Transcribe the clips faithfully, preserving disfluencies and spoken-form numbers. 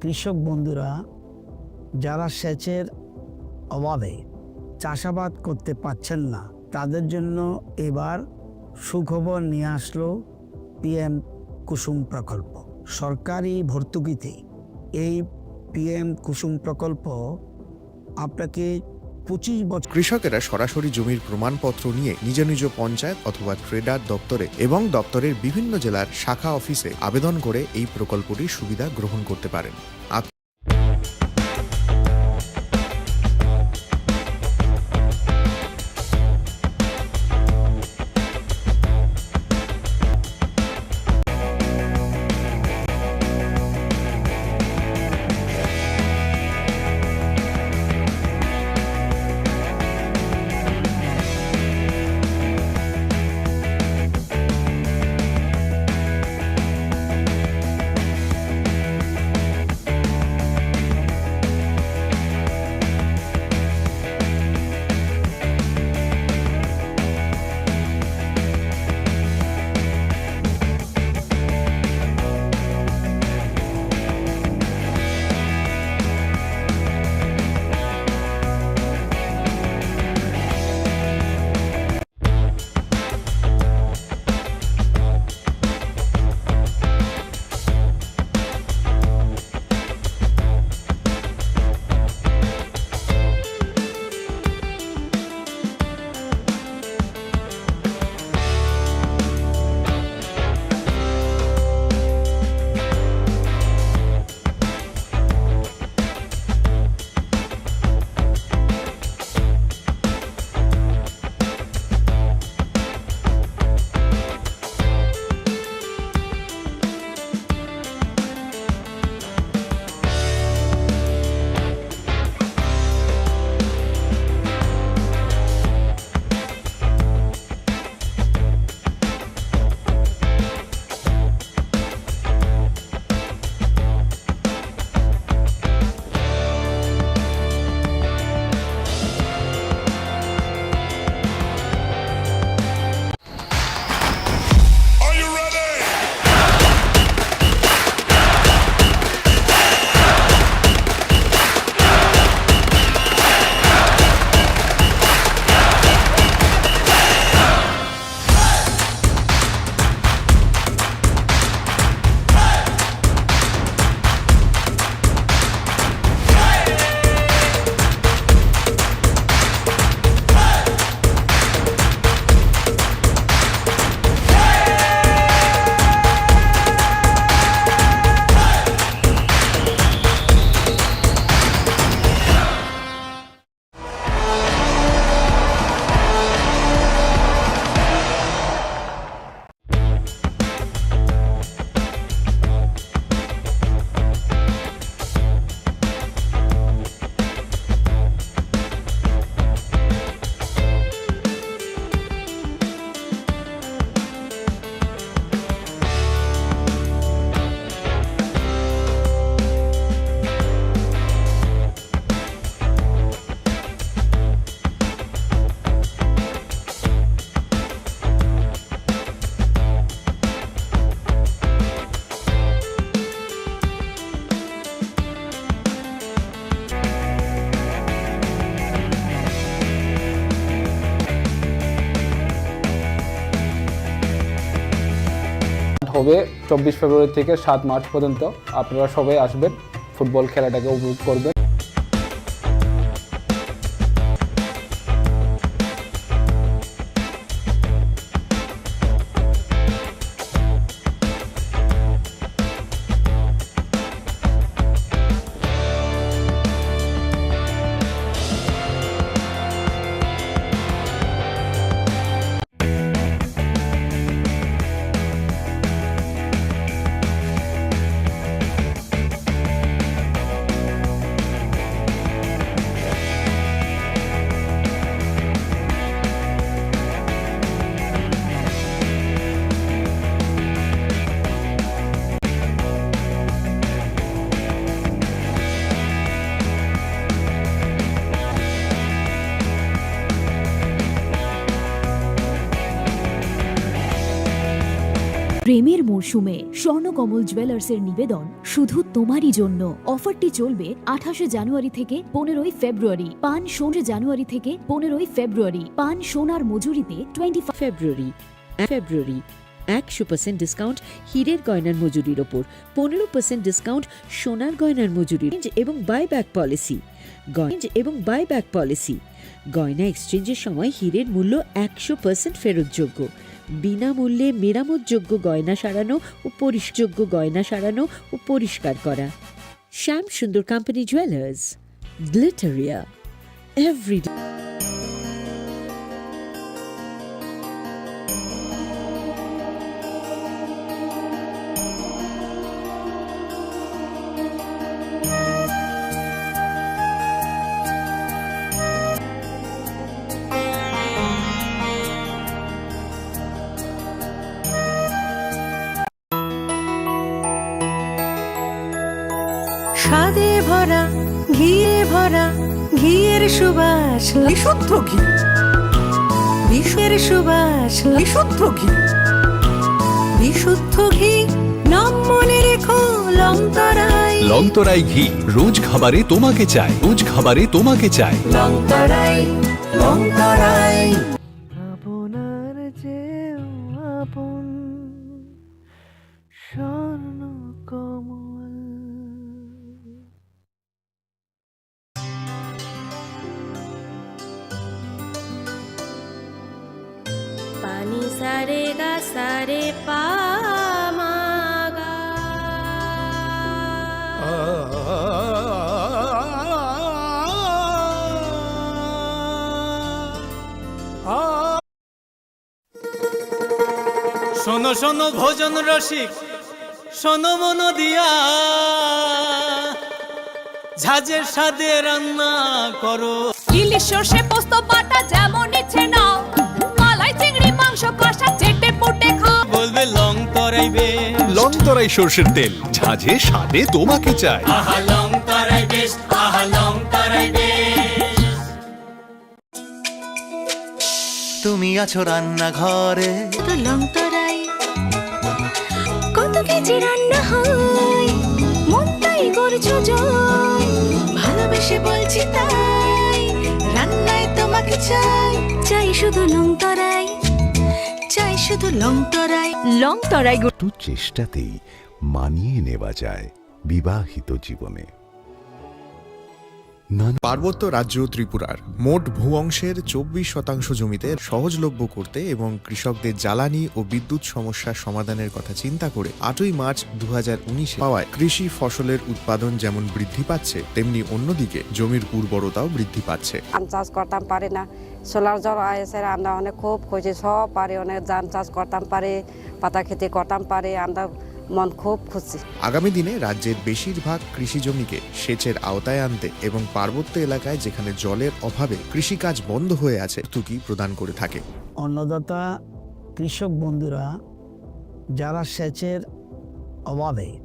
কৃষক বন্ধুরা যারা সেচের অভাবে চাষাবাদ করতে পারছেন না, তাদের জন্য এবার সুখবর নিয়ে আসলো পিএম কুসুম প্রকল্প। সরকারি ভর্তুকিতে এই পিএম কুসুম প্রকল্প আপনাকে পঁচিশ বছর কৃষকেরা সরাসরি জমির প্রমাণপত্র নিয়ে নিজ নিজ পঞ্চায়েত অথবা ট্রেডার দপ্তরে এবং দপ্তরের বিভিন্ন জেলার শাখা অফিসে আবেদন করে এই প্রকল্পটির সুবিধা গ্রহণ করতে পারেন। আপ- হবে চব্বিশ ফেব্রুয়ারি থেকে সাত মার্চ পর্যন্ত। আপনারা সবাই আসবেন, ফুটবল খেলাটাকে উপভোগ করবেন। প্রেমের মরশুমে স্বর্ণকমল জুয়েলার্সের নিবেদন শুধু তোমারই জন্য। অফারটি চলবে আঠাশে জানুয়ারি থেকে পনেরোই ফেব্রুয়ারি। পান সোনার জানুয়ারি থেকে পনেরোই ফেব্রুয়ারি। পান সোনার মজুরিতে টোয়েন্টি ফাইভ ফেব্রুয়ারি, এক ফেব্রুয়ারি, একশো পার্সেন্ট ডিসকাউন্ট হীরের গয়নার মজুরির ওপর, পনেরো পার্সেন্ট ডিসকাউন্ট সোনার গয়নার মজুরি এবং বাইব্যাক পলিসি। গয়না এবং বাইব্যাক পলিসি। গয়না এক্সচেঞ্জের সময় হীরের মূল্য একশো পার্সেন্ট ফেরতযোগ্য। বিনামূল্যে মেরামতযোগ্য গয়না সারানো ও পরিষ্কারযোগ্য গয়না সারানো ও পরিষ্কার করা। শ্যাম সুন্দর কোম্পানি জুয়েলার্স, গ্লিটারিয়া, এভরিডে। স্বাদে ভরা, ঘিয়ে ভরা, ঘিয়ের সুবাস, বিশুদ্ধ ঘি। বিষের সুবাস, বিশুদ্ধ ঘি। বিশুদ্ধ ঘি, নাম মনে রেখো, লংতরাই। লংতরাই ঘি, রোজ খাবারে তোমাকে চাই, রোজ খাবারে তোমাকে চাই। লংতরাই, লংতরাই। ভাবনার যে আপন স্বর্ণ কমল। পানি সারে গা সারে পা মা গা। শোনো শোনো ভোজন রসিক, শোনো মন দিয়া, ঝাঁঝের স্বাদে রান্না করো। ইলিশ সর্ষে পোস্ত বাটা যেমন ইচ্ছে নাও, মালাই চিংড়ি মাংস কষা চেটে পুটে খাও। বলবে লংতরাই বেশ। লংতরাই সর্ষের তেল, ঝাঁঝে স্বাদে তোমাকে চাই। আহা লংতরাই বেশ, আহা লংতরাই বেশ। তুমি আছো রান্নাঘরে। তো লংতরাই। কত কেজি রান্না হয়, মন তাই করছো জয়। ভালোবেসে বলছি তাই, রান্নায় তোমাকে চাই। চাই শুধু লংতরাই, চাই শুধু লংতরাই। লংতরাই গো- একটু চেষ্টাতেই মানিয়ে নেওয়া যায় বিবাহিত জীবনে। নানা পার্বত্য রাজ্য ত্রিপুরার মোট ভূ অংশের চব্বিশ শতাংশ জমিতে সহজলভ্য করতে এবং কৃষকদের জ্বালানি ও বিদ্যুৎ সমস্যা সমাধানের কথা চিন্তা করে আটই মার্চ দু হাজার উনিশে পাওয়ায় কৃষি ফসলের উৎপাদন যেমন বৃদ্ধি পাচ্ছে, তেমনি অন্যদিকে জমির উর্বরতাও বৃদ্ধি পাচ্ছে। ধান চাষ করতাম পারি না, সোলার জল আইসে, আমরা অনেক খুব খুশি, সব পারি, অনেক ধান চাষ করতাম পারি, পাতা খেতি করতাম পারি, আমরা মন খুব খুশি। আগামী দিনে রাজ্যের বেশিরভাগ কৃষি জমিকে সেচের আওতায় আনতে এবং পার্বত্য এলাকায় যেখানে জলের অভাবে কৃষিকাজ বন্ধ হয়ে আছে, ভর্তুকি প্রদান করে থাকে। অন্নদাতা কৃষক বন্ধুরা যারা সেচের অভাবে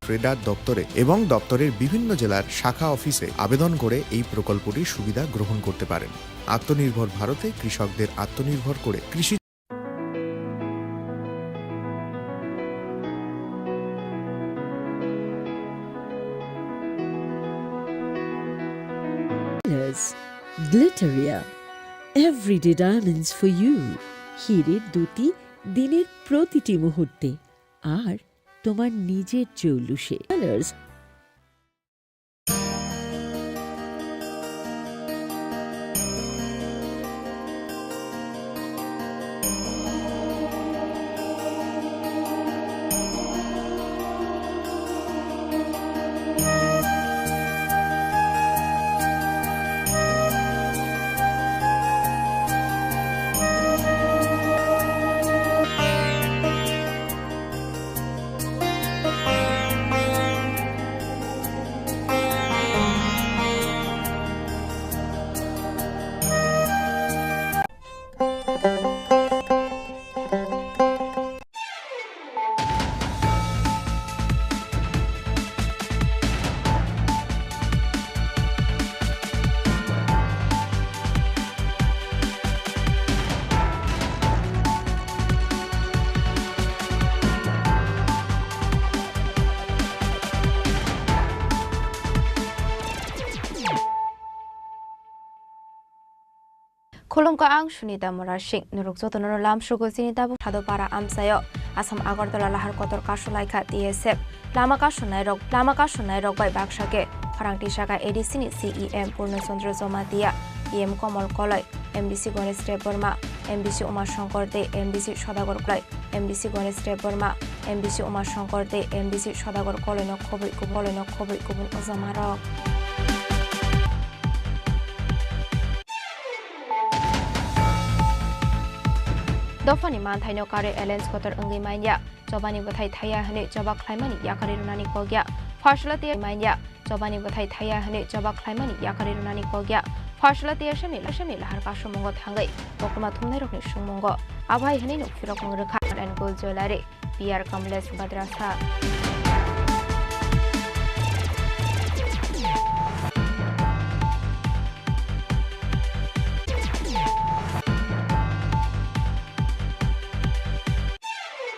ফেডার দপ্তরে এবং দপ্তরের বিভিন্ন জেলার শাখা অফিসে আবেদন করে এই প্রকল্পটির সুবিধা গ্রহণ করতে পারেন। আত্মনির্ভর ভারতে কৃষকদের আত্মনির্ভর করে কৃষি Glitteria, everyday diamonds for you. হীরের দ্যুতি দিনের প্রতিটি মুহূর্তে, আর তোমার নিজের জৌলুসে। Colors. Khulumkha, ang Sunita Murasing. Norok jotono lamsugo chini tabuk Sadopara amchaio. Assam Agartala lahar kotor kasulaikha T S F. Lama kasonai rok, lama kasonai rok bai baksa khe khorang tisaka A D C ni C E M Purno Chandra Jamatia, E M Komol Koloi, M D C Ganesh Debbarma, M D C Uma Shankar Dey, M D C Sodagar Koloi, M D C Ganesh Debbarma, M D C Uma Shankar Dey, M D C Sodagar Koloi no khobwi kubun, Koloi no khobwi kubun ojamarok. Dophani manthaino karwi alliance kotor wngwi manya. Chobani bwthai thaya hwnwi choba khlaimani yakarwi rwnani kok ya. Pharsla tiyar manya. Chobani bwthai thaya hwnwi choba khlaimani yakarwi rwnani kok ya. Pharsla tiyar semni, semni lahar kasrumungo thangwi koktwma thumnairokni sungmungo. Abo hai hwnwi nuk phirokmung rwkha. And Gold Jewellery, P R Kamlesh Madrasa.